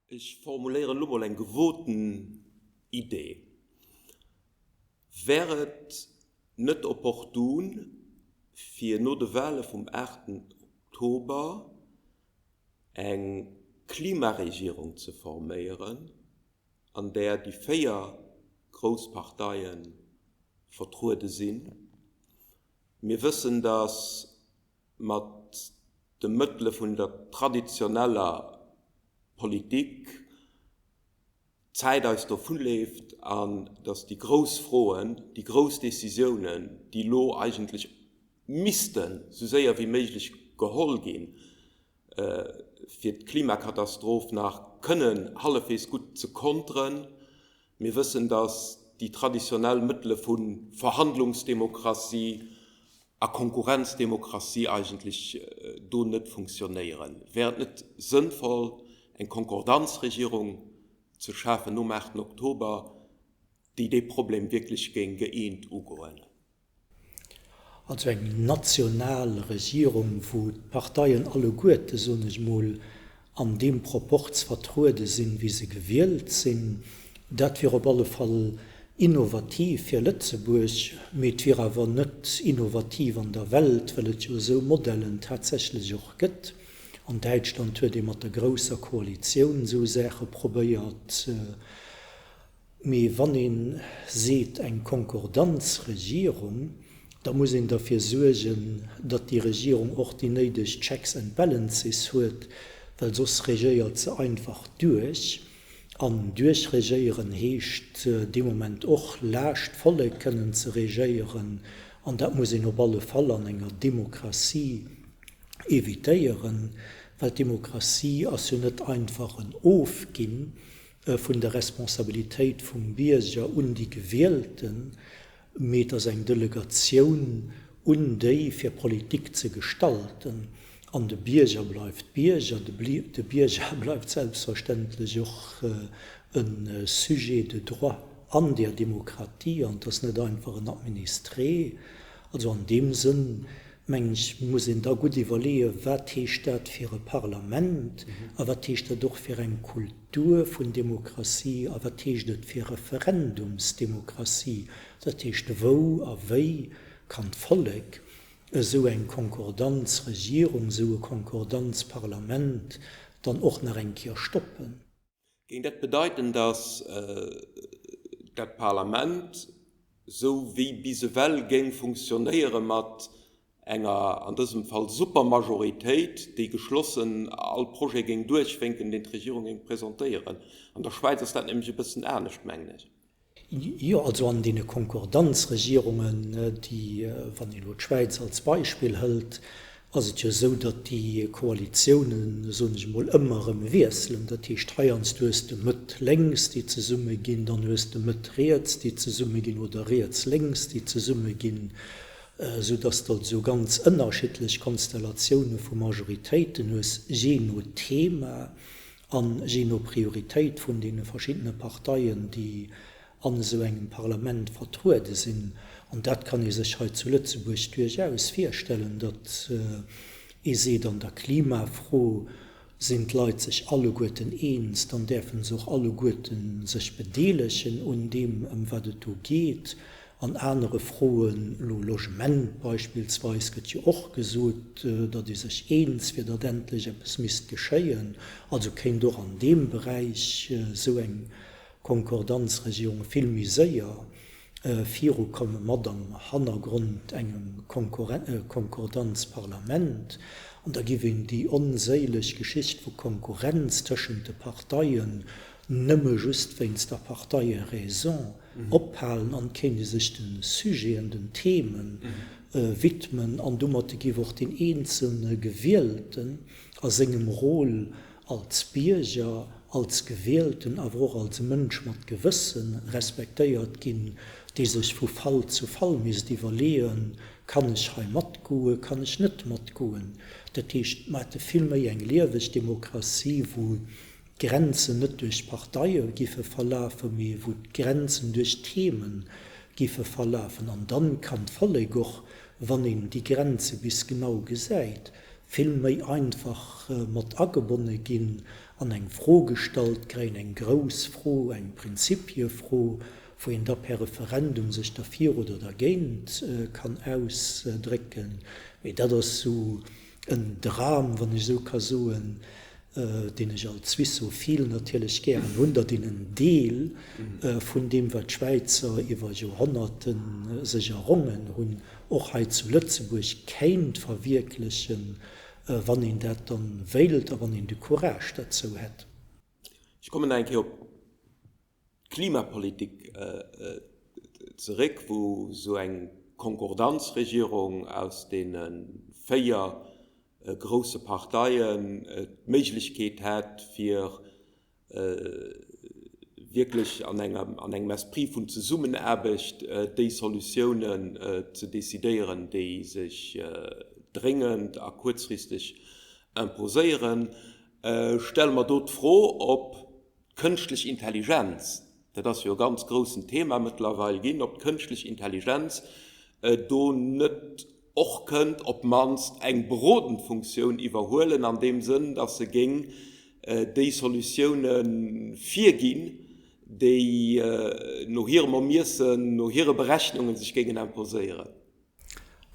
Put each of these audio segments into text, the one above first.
Ech formuléieren elo mol eng gewoten Idee. Wär et net opportun, fir no de Wahle vum 8 Oktober eng Klimaregierung ze forméieren, an där déi 4 grouss Parteie vertruede sinn? Mir wëssen, datt mat de Mëttele vun der traditioneller Politik d'Zäit eis dovunleeft an datt déi grouss Froen, déi grouss Décisiounen, déi elo eigentlech missten esou séier wéi méiglech geholl ginn, fir d'Klimakatastroph nach kënnen hallefwegs gutt ze konteren. Mir wëssen, datt déi traditionell Mëttele vu Verhandlungsdemokratie a Konkurrenzdemokratie eigentlech do net funktionéieren. Wär et net sënnvoll, eng Konkordanzregierung ze schafen nom 8 Oktober, déi dee Problem wierklech géing gëeent ugoen? Also eng national Regierung, wou d'Parteien alleguerte, soen ech mol, an deem Proporz vertruede sinn, wéi se gewielt sinn. Dat wier op alle Fall innovativ fir Lëtzebuerg, mee et wier awer net innovativ an der Welt, well et jo esou Modellen tatsächlech och gëtt. An Däitschland huet ee mat der grousser Koalitioun esou Saache probéiert. Mee wann ee seet eng Konkordanzregierung, da muss een derfir suergen, datt déi Regierung och déi néideg Checks and Balances huet, well soss regéiert se einfach duerch. An duerchregéieren heescht dee Moment och, laascht d'Vollek kënnen ze regéieren. An dat muss een op alle Fall an enger Demokratie evitéieren, well d'Demokratie ass jo net einfach en Ofginn, vun der Responsabilitéit vum Bierger un déi Gewielten, mee et ass eng Delegatioun un déi, fir Politik ze gestalten. An de Bierger bleift Bierger, de Bierger bleift selbstverständlech och e Sujet de droit an där Demokratie an et ass net einfach en Administré. Also an deem Sënn mengen ech, muss een da gutt iwwerleeën, wat heescht dat fir e Parlament a wat heescht dat och fir eng Kultur vun Demokratie a wat heescht et fir Referendumsdemokratie, dat heescht wou a wéi kann d'Vollek esou eng Konkordanzregierung, esou e Konkordanzparlament dann och nach eng Kéier stoppen. Géing dat bedeiten, datt dat Parlament, esou wéi bis ewell, géing funktionéiere mat enger, an dësem Fall, Supermajoritéit, déi geschlossen all Projet géing duerchwénken, deen d'Regierung géing presentéieren? An der Schwäiz ass dat nämlech e bëssen anescht, mengen ech. Jo, also an deene Konkordanzregierungen, déi, wann een elo d'Schwäiz als Beispill hëlt, ass et jo esou, datt déi Koalitiounen, soen ech emol, ëmmer erëm wiesselen. Dat heescht, heiansdo hues de Mëtt-lénks, déi zesumme ginn, dann hues de Mëtt-riets, déi zesumme ginn, oder riets-lénks, déi zesumme ginn, soudatt de also ganz ënnerschiddlech Konstellatioune vu Majoritéiten hues, jee no Thema. An jee no Prioritéit vun deene verschiddene Parteien, déi an esou engem Parlament vertruede sinn. An dat kann ee sech hei zu Lëtzebuerg duerchaus virstellen, datt ee seet, an der Klimafro sinn d'Leit sech alleguerten eens, dann däerfe se och alleguerte sech bedeelegen un deem, ëm wat et do geet. An anere Froen, elo Logement beispillsweis, gëtt jo och gesot, datt ee sech eens wier, datt endlech eppes misst geschéien. Also kéint och an deem Beräich esou eng Konkordanzregierung vill méi séier virukomme mat am Hannergrond engem Konkordanzparlament. An da giff een déi onséileg Geschicht vu Konkurrenz tëschent de Parteien nëmme just wéinst der Parteie-Raison ophalen an kéint ee sech de Sujeten, den Themen widmen an domat géif och deen eenzelne Gewielten a sengem Rôle als Bierger, als Gewielten, awer och als Mënsch mat Gewësse respektéiert ginn, dee sech vu Fall zu Fall misst iwwerleeën, Kann ech hei matgoen, kann ech net matgoen? Dat heescht, mer hätte vill méi eng lieweg Demokratie, wou d'Grenzen net duerch Parteie giffe verlafen, mee wou d'Grenzen duerch Themen giffe verlafen. An dann kann d'Vollek och, wann een déi Grenze bis genau gesäit, vill méi einfach mat agebonne ginn an eng Fro gestallt kréien, eng grouss Fro, eng Prinzipiefro, wou een da per Referendum sech derfir oder dergéint kann ausdrécken. Mee dat ass esou en Dram, wann ech esou ka soen, deen ech als Suissophile natierlech gären hunn, datt een en Deel vun deem, wat d'Schwäizer iwwer Joerhonnerte sech errongen hunn, och hei zu Lëtzebuerg kéint verwierklechen, wann een dat dann wéilt a wann een de Courage derzou hätt. Ech kommen nach eng Kéier op d'Klimapolitik zeréck, wou esou eng Konkordanzregierung aus deene 4 grousse Parteien d'Méiglechkeet hätt, fir wierklech an engem Esprit vun Zesummenaarbecht déi Solutiounen ze decidéieren, déi sech dréngend a kuerzfristeg imposéieren. Stelle mer do d'Fro, ob d'kënschtlech Intelligenz, dat ass jo e ganz groussen Thema mëttlerweil ginn, ob d'kënschtlech Intelligenz do net och kënnt op d'mannst eng berodend Funktioun iwwerhuelen an deem Sënn, datt se géing déi Solutioune virginn, déi no hirem Ermiessen, no hire Berechnungen sech géingen imposéieren.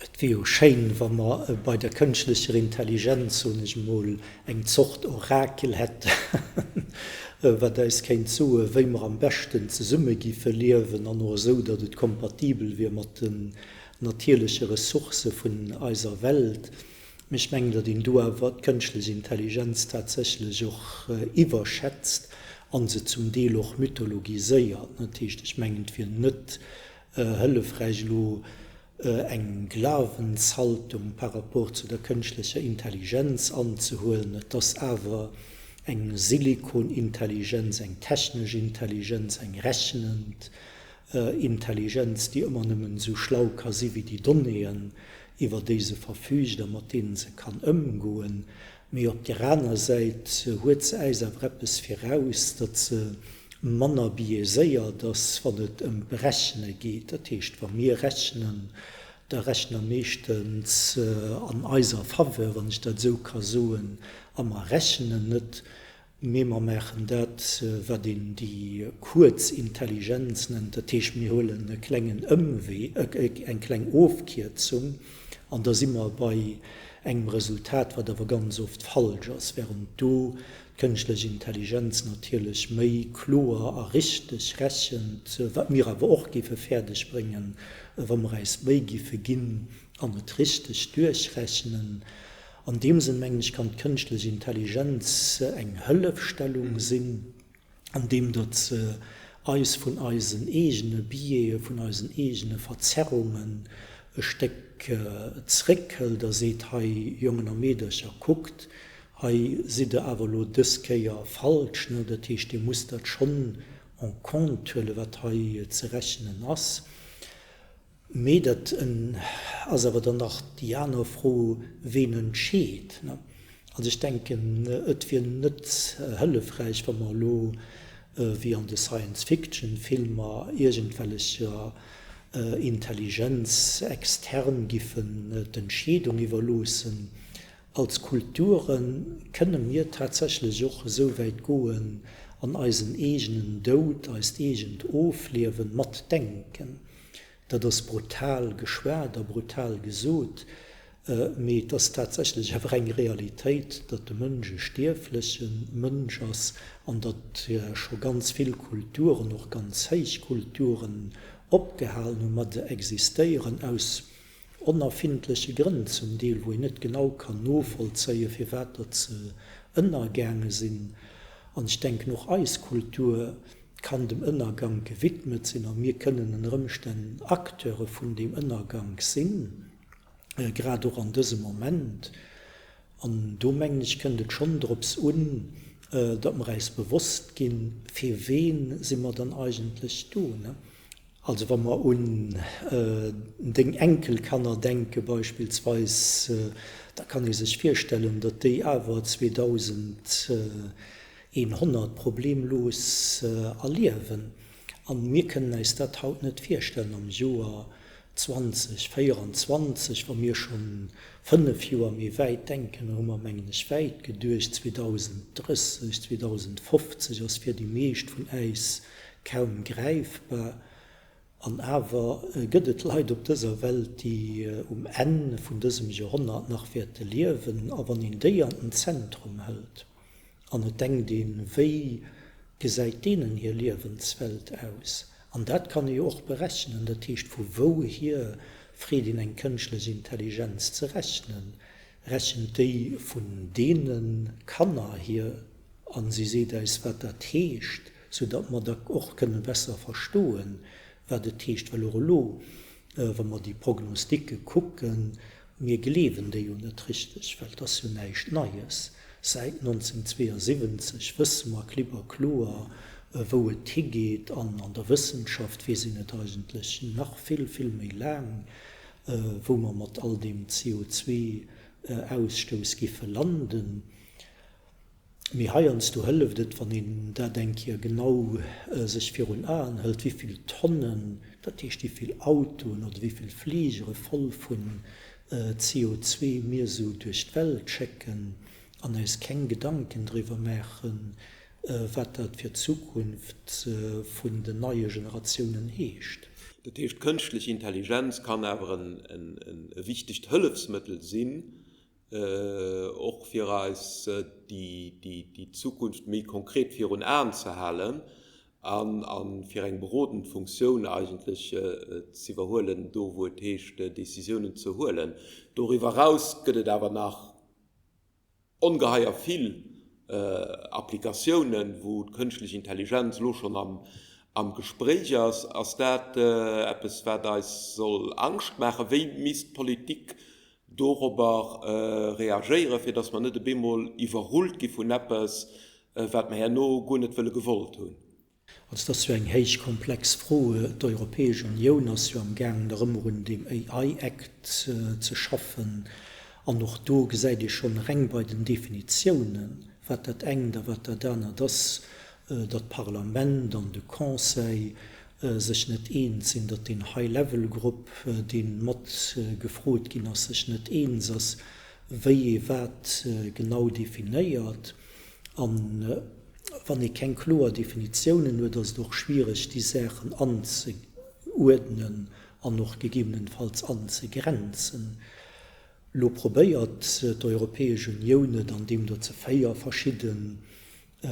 Et wier jo schéin, wa mer bei der kënschtlecher Intelligenz, soen ech emol, eng Zort Orakel hätten, wat eis kéint soen, wéi mer am beschten zesumme giffe liewen an och esou, datt et kompatibel wier mat den natierleche Ressourcë vun eiser Welt. Mee ech mengen, datt een do awer d'kënschtlech Intelligenz tatsächlech och iwwerschätzt a se zum Deel och mythologiséiert. Dat heescht, ech mengen, et wier net hëllefräich elo eng Glawenshaltung par rapport zu der kënschtlecher Intelligenz anzehuelen. Et ass awer eng Silikonintelligenz, eng technesch Intelligenz, eng rechnend Intelligenz, déi ëmmer nëmmen esou schlau ka si wéi déi Donnéeën, iwwer déi se verfüügt a mat deene se kann ëmgoen. Mee op där aner Säit huet se äis awer eppes viraus, datt se manner biaiséiert ass, wann et ëm d'Berechne geet. Dat heescht, wa mir rechnen, da rechne mer meeschtens an eiser Faveur, wann ech dat esou ka soen, a mer rechnen net, Mee mer maachen dat, wat een déi kuerz Intelligenz nennt, dat heescht, mir huelen e klengen Ëmwee, eng kleng Ofkierzung, an da si mer bei engem Resultat, wat awer ganz oft falsch ass, während do d'kënschtlech Intelligenz natierlech méi kloer a richteg rechent, wat mir awer och géife fäerdeg bréngen, wa mer äis Méi géife ginn an et richteg duerchrechnen. An deem Sënn, mengen ech, kann d'kënschtlech Intelligenz eng Hëllefstellung sinn, andeem datt se eis vun eisen eegene Biaisen, vun eisen eegene Verzerrungen e Stéck zréckhëlt a seet, Hei, Jongen a Meedercher, kuckt, hei sidd Der awer elo dës Kéier falsch. Dat heescht, Dir musst dat schonn en compte huelen, wat hei ze rechnen ass. Mee dat ass awer dann nach déi aner Fro, ween entscheet. Also ech denken, et wier net hëllefräich, wa mer elo, wéi an de Science-Fiction-Filmer, iergendwellecher Intelligenz extern giffen d'Entscheedung iwwerloossen. Als Kulture kënne mir tatsächlech och esou wäit goen an eisen eegenen Doud, eist eegent Ofliewen matdenken. Dat ass brutal geschwat a brutal gesot, mee et ass tatsächlech awer eng Realitéit, datt de Mënsch e stierfleche Mënsch ass an datt scho ganz vill Kulturen, och ganz héich Kulturen, opgehalen hu mat existéieren, aus onerfindleche Grënn zum Deel, wou een net genau kann novollzéien, firwat datt se ënnergaange sinn. An ech denken, och eis Kultur kann dem Ënnergank gewidmet sinn a mir kënnen ënner Ëmstänn Acteure vun deem Ënnergank sinn, grad och an dësem Moment. An do, mengen ech, kënnt et schonn drops un, datt mer äis bewosst ginn, fir ween si mer dann eigentlech do. Also wa mer un deng Enkelkanner denke beispillsweis, da kann ee sech virstellen, datt déi awer 2100 problemlos erliewen. A mir kënnen äis dat haut net virstellen am Joer. 2024, wa mir schonn 5 Joer méi wäit denken, da hu mer, mengen ech, wäit geduecht, 2030, 2050 ass fir déi meescht vun äis kaum gräifbar. An awer gëtt et Leit op dëser Welt, déi um Enn vun dësem Joerhonnert nach wäerte liewen. A wann een déi an den Zentrum hëlt an et denkt een, wéi gesäit deenen hir Liewenswelt aus? An dat kann ee jo och berechnen, dat heescht, vu wouhier freet een eng kënschtlech Intelligenz ze rechnen? Rechent déi vun deene Kanner hier a si seet äis, wat dat heescht, sou datt mer da och kënne besser verstoen, wat et heescht? Well och elo, wa mer déi Prognosticke kucken, Mir gleewen déi jo net richteg, well et ass jo näischt Neies. Säit 1972 wësse mer klipp a kloer, wou et higeet. An an der Wëssenschaft weess een et eigentlech nach vill, vill méi laang, wou mer mat all deem CO2-Ausstouss giffe landen. Mee heiansdo hëlleft et, wann een dat eng Kéier genau sech virun Aen hëlt, wéi vill Tonnen, dat heescht wéi vill Autoen oder wéi vill Fligere voll vun CO2 mir esou duerch d'Welt schécken an eis keng Gedanken driwwer maachen, wat dat fir d'Zukunft vun den neie Generatiounen heescht. Dat heescht, d'kënschtlech Intelligenz kann awer e wichtegt Hëllefsmëttel sinn, och fir eis déi Zukunft méi konkret virun Aen ze halen a fir eng berodend Funktioun eigentlech z'iwwerhuelen, do wou et heescht Décisiounen ze huelen. Doriwwer eraus gëtt et awer nach ongeheier vill Applikatiounen, wou d'kënschtlech Intelligenz elo schonn am Gespréich ass. Ass dat eppes, wat eis soll Angscht maachen? Wéi misst d'Politik dorobber reagéieren, fir dass mer net op eemol iwwerrullt gi vun eppes, wat mer herno guer net wëlle gewollt hunn. Also et ass jo eng héich komplex Fro. D'Europäesch Unioun ass jo am gaangen nach ëmmer un deem AI Act ze schaffen. An och do gesäit ee schonn reng bei den Definitiounen, wat dat engt a wat dat anert ass, datt d'Parlament an de Conseil sech net eens sinn, datt deen High-Level-Grupp, dee mat gefrot ginn ass, sech net eens ass, wéi ee wat genau definéiert. A wann ee keng kloer Definitiounen huet, ass et och schwiereg, déi Saachen anzeuerdnen an och gegebenenfalls anzegrenzen. Elo probéiert d'Europäesch Unioun et, andeem datt se 4 verschidden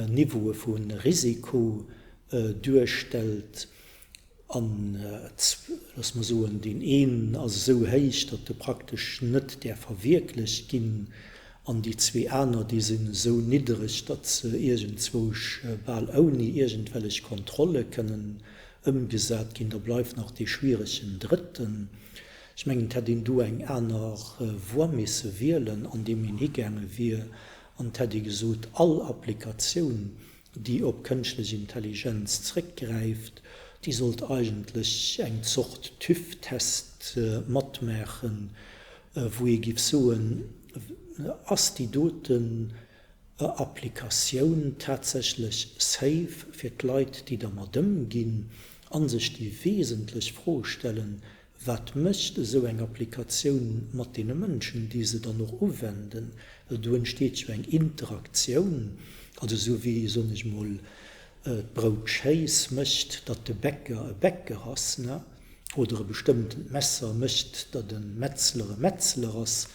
Niveaue vu Risiko duerstellt an, loosse mer soen, deen een ass esou héich, datt e praktesch net däerf verwierklecht ginn, an déi zwee aner, déi sinn esou niddereg, datt se iergendzwousch bal ouni iergendwellech Kontrolle kënnen ëmgesat ginn. Da bleift nach dee schwieregen drëtten. Ech mengen, et hätt een do eng aner Voie misse wielen, andeem een higaange wier An et hätt ee gesot, all Applikatioun, déi op kënschtlech Intelligenz zréckgräift, déi sollt eigentlech eng Zort TÜV-Test matmaachen, wou ee giff soen, ass déi doten Applikatioun tatsächlech safe fir d'Leit, déi dermat ëmginn, a sech déi wesentlech Fro stellen, Wat mécht esou eng Applikatioun mat deene Mënschen, déi se dann och uwenden? Well do entsteet jo eng Interaktioun, also esou wéi, soen ech mol, d'Broutschéiss mécht, datt de Bäcker e Bäcker ass, ne? Oder e bestëmmtent Messer mécht, datt e Metzler e Metzler ass.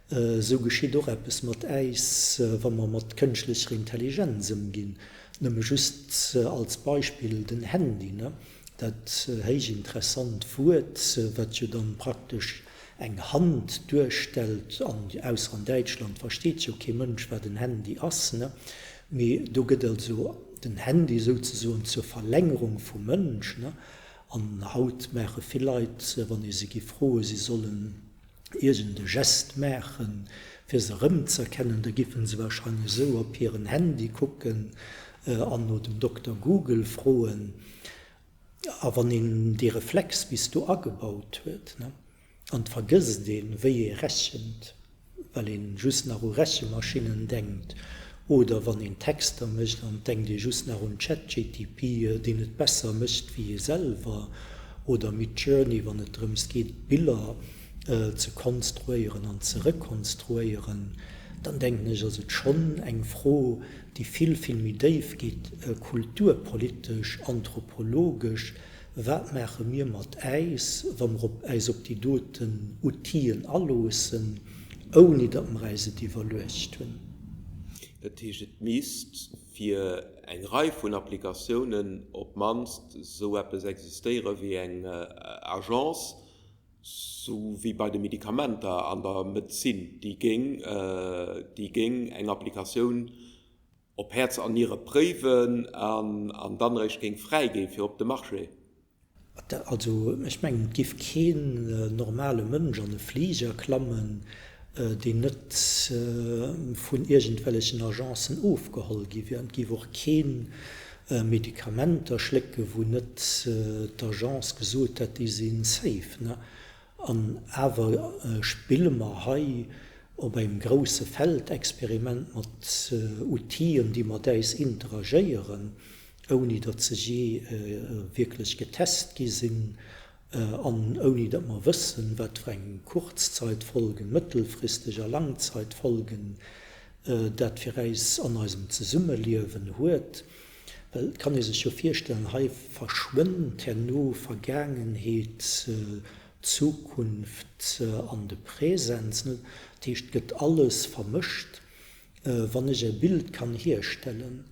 Esou geschitt och eppes mat äis, wa mer mat kënschtlecher Intelligenz ëmginn. Nëmme just als Beispill den Handy, ne? Dat héich interessant Wuert, wat jo dann praktesch eng Hand duerstellt, an ausser an Däitschland versteet jo kee Mënsch wat en Handy ass, ne? Mee do gëtt also den Handy souzesoen zur Verlängerung vum Mënsch, ne? An haut maache vill Leit, wann ee se giff froen, si sollen iergend e Gest maachen, fir se erëmz'erkennen, da giffen se wahrscheinlech esou op hiren Handy kucken an no dem Dokter Google froen. A wann een dee Reflex bis do agebaut huet, ne, an et vergësst een, wéi ee rechent, well een just nach u Rechemaschinen denkt, oder wann een Texter mécht an et denkt ee just nach un ChatGTP, deen et besser mécht wéi ee selwer, Oder Midjourney, wann et drëms geet, Biller ze konstruéieren an ze rekonstruéieren, dann denken ech, ass et schonn eng Fro, déi vill, vill méi déif geet, kulturpolitesch, anthropologesch, Wat maache mir mat äis, wa mer op äis op déi doten Outile aloossen, ouni datt mer äis et iwwerluecht hunn? Dat heescht, et misst fir eng Rei vun Applikatiounen op d'mannst esou eppes existéiere wéi eng Agence, sou wéi bei de Medikamenter an der Medezin, déi géing, déi géing eng Applikatioun op Häerz an Niere préiwen an dann eréischt géing fräiginn fir op de Marché. Also ech mengen, et giff keen normale Mënsch an e Fliger klammen, deen net vun iergendwellechen Agencen ofgeholl gi wier. An et giff och kee Medikamenter schlécke wou net d'Agence gesot hätt, déi si safe. An awer spille mer hei op engem grousse Feldexperiment mat Outile, déi mat äis interagéieren. ouni datt se jee wierklech getest gi sinn an ouni datt mer wëssen, wat fir eng Kurzzeitfolgen, mëttelfristeg a Langzeitfolgen dat fir äis an eisem Zesummeliewen huet. Well et kann ee sech jo virstellen, hei verschwënnt herno Vergaangenheet, Zukunft an de Präsens. Dat heescht, et gëtt alles vermëscht. Wann ech e Bild kann hierstellen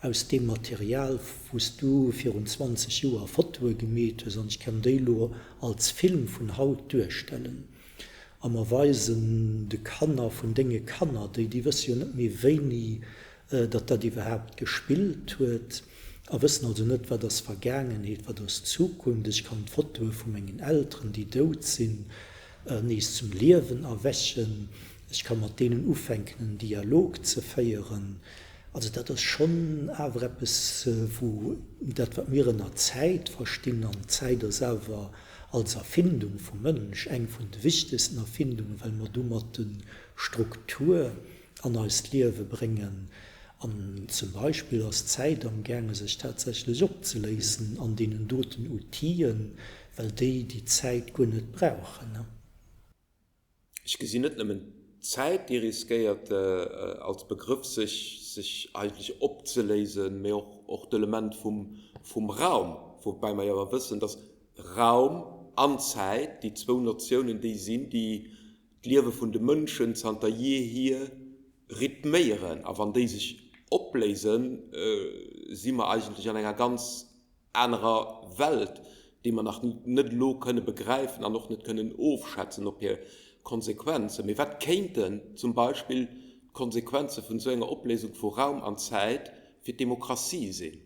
aus deem Material wou s du virun 20 Joer Fotoe gemeet hues an ech kann déi elo als Film vun haut duerstellen a mer weisen de Kanner vun denge Kanner déi, déi wësse jo net méi wéini datt dat iwwerhaapt gespillt huet a wëssen also net wat ass Vergaangenheet, wat ass Zukunft. Ech kann d'Fotoe vu mengen Elteren déi dout sinn nees zum Liewen erwächen. Ech ka mat deenen ufänken en Dialog ze féieren. Also dat ass schonn awer eppes, wou dat wat mir ënner Zäit verstinn, an d'Zäit ass awer als Erfindung vum Mënsch eng vun de wichtegsten Erfindungen, well mer domat Struktur an eist Liewe bréngen. An zum Beispill ass d'Zäit amgaange sech tatsächlech opzeléisen an deenen doten Outile, well déi déi Zäit guer net brauchen. Ech gesinn net nëmmen d'Zäit, déi riskéiert als Begrëff sech sech eigentlech opzeléisen, mee och och d'Element vum vum Raum, woubäi mer jo awer wëssen, datt Raum an Zäit déi zwou Notiounen déi sinn, déi d'Liewe vun de Mënschen zanter jeehier rhythméieren. A wann déi sech opléisen, si mer eigentlech an enger ganz anerer Welt, déi mer nach net elo kënne begräifen an och net kënnen ofschätzen op hir Konsequenzen. Mee wat kéinten zum Beispill d'Konsequenze vun esou enger Opléisung vu Raum an Zäit fir d'Demokratie sinn?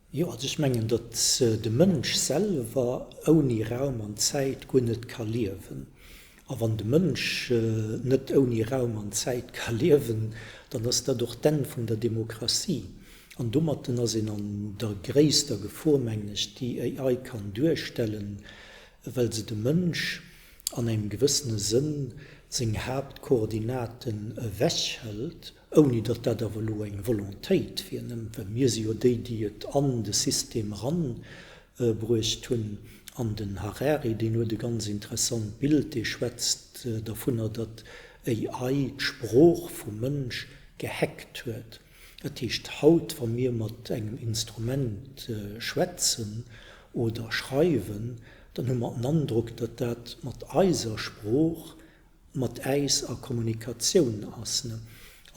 Jo, also ech mengen, datt de Mënsch selwer ouni Raum an Zäit guer net ka liewen. A wann de Mënsch net ouni Raum an Zäit ka liewen, dann ass dat och d'Enn vun der Demokratie. An domatten ass een an der gréisster Gefor, mengen ech, déi AI kann duerstellen, well se dem Mënsch an engem gewëssene Sënn seng Haaptkoordinaten ewechhëlt, ouni datt dat awer elo eng Volontéit wier, well mir si jo déi, déi et an de System eran bruecht hunn. An den Harari, deen huet e ganz interessant Bild, dee schwätzt dervunner, datt AI d'Sprooch vum Mënsch gehackt huet. Dat heescht, haut, wa mir mat engem Instrument schwätzen oder schreiwen, dann hu mer den Androck, datt dat mat eiser Sprooch mat äis a Kommunikatioun ass.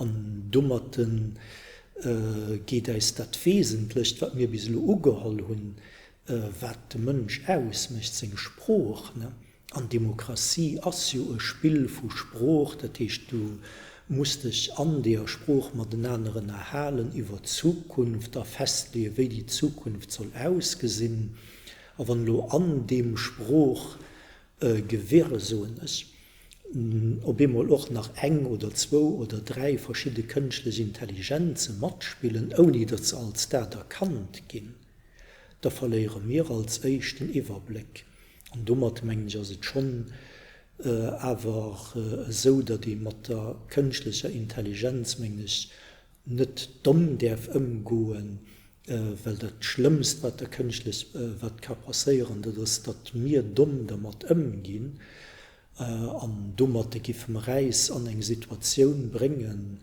An domat geet äis dat Wesentlecht, wat mir bis elo ugeholl hunn, wat de Mënsch ausmécht, seng Sprooch. An Demokratie ass jo e Spill vu Sprooch, dat heescht, du muss dech an deeër Sprooch matenaner ënnerhalen iwwer d'Zukunft a festleeën, wéi déi Zukunft soll ausgesinn. A wann elo an deem Sprooch Gewirr, soen ech, op eemol och nach eng oder zwou oder dräi verschidde kënschtlech Intelligenze matspillen, ouni datt se als dat erkannt ginn, da verléiere mir als éischt den Iwwerbléck. An domat, mengen ech, ass et schonn awer esou, datt ee mat der kënschtlecher Intelligenz, mengen ech, net domm däerf ëmgoen. Well dat Schlëmmst, wat der kënschtlech, wat ka passéieren, dat ass, datt mir domm dermat ëmginn. An domatte giffe mer äis an eng Situatioun bréngen,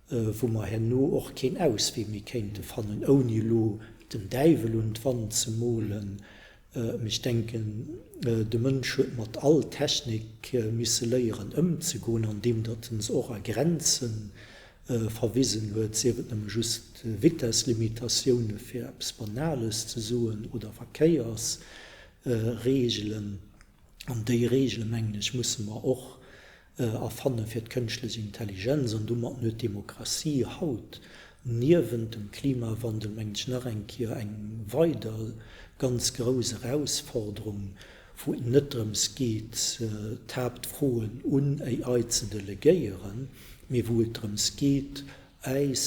wou mer herno och keen Auswee méi kéinte fannen, ouni elo den Däiwel un d'Wand ze molen. Mee ech denken, de Mënsch huet mat all Technik misse léieren ëmzegoen, andeem datt en se och a Grenze verwisen huet, sief et nëmme just Vitesslimitatioune fir eppes Banales ze soen oder Verkéiersreegelen. An déi Reegele, mengen ech, musse mer och erfanne fir d'kënschtlech Intelligenz. An domatten huet d'Demokratie haut niewent dem Klimawandel, mengen ech, nach eng Kéier eng weider ganz grouss Erausforderung, wou et net drëms geet, d'Haaptfroen un AI ze delegéieren, mee wou et drëms geet, äis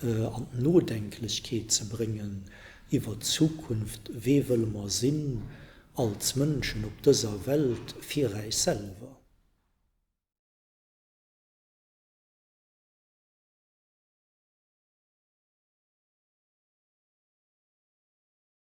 an d'Nodenklechkeet ze bréngen iwwert d'Zukunft, Wee wëlle mer sinn als Mënschen op dëser Welt fir äis selwer?